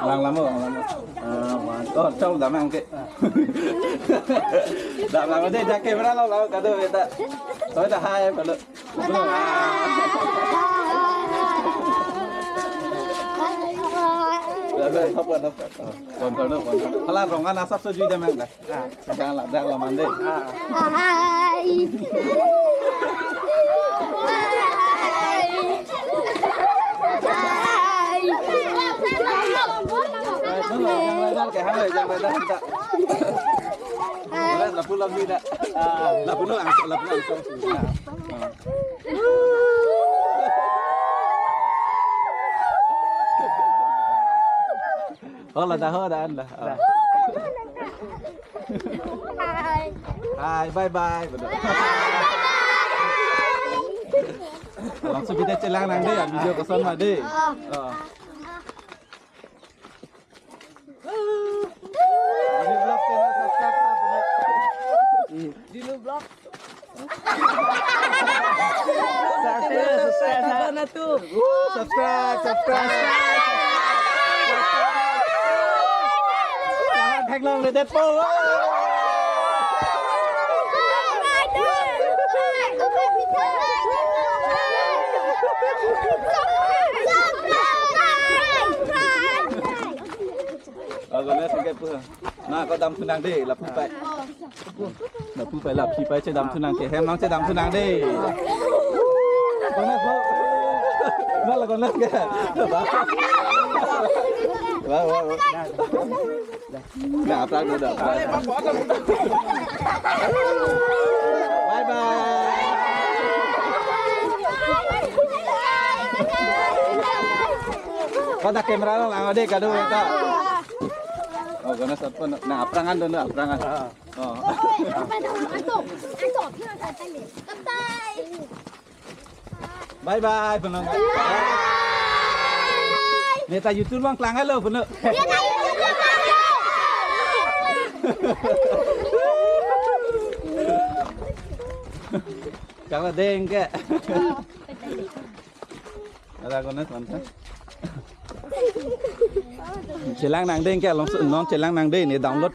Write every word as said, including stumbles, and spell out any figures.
Lang lamo, lang lamo. Ah, one. Oh, chau dam ang ke. Dam lamo dei, jak camera lo, lo, kado beta. Soi ta hai, palo. Hala rong an asap so jui dam ang da. Jang la, jang la mande. Hai. Hai. Jang la, jang la, jang la. Lapu, lapu da. Lapu no, lapu no. Oh, la da ho da an la. Oh. Hai. Hai, bye bye. Langsung kita chelang nang dei, ya, video koson ma dei. Oh. Dinu Vlog channel subscribe na, pano. Dinu Vlog. Subscribe, subscribe, subscribe. Subscribe, subscribe. Thek long le det po. Oh, Ganesh ke pu. Na, ko dam thu nang dei, lapu pai. Lapu pai, lapu pai, chedam thu nang ke, hem nang chedam thu nang dei. Ganesh, na la Ganesh ke. Wah, wah, wah. Na, aphrang dulu dah. Bye bye. Ko ta camera lo lang dei, kado beta. Oh, Ganesh apa na, aphrang an dulu, aphrang an. Oh. Bye bye, pano. Neta YouTube bang klang halo, pano. Kang la deng ke. Ada Ganesh manta. Chelang nang dei ke, langsung non chelang nang dei, ne download.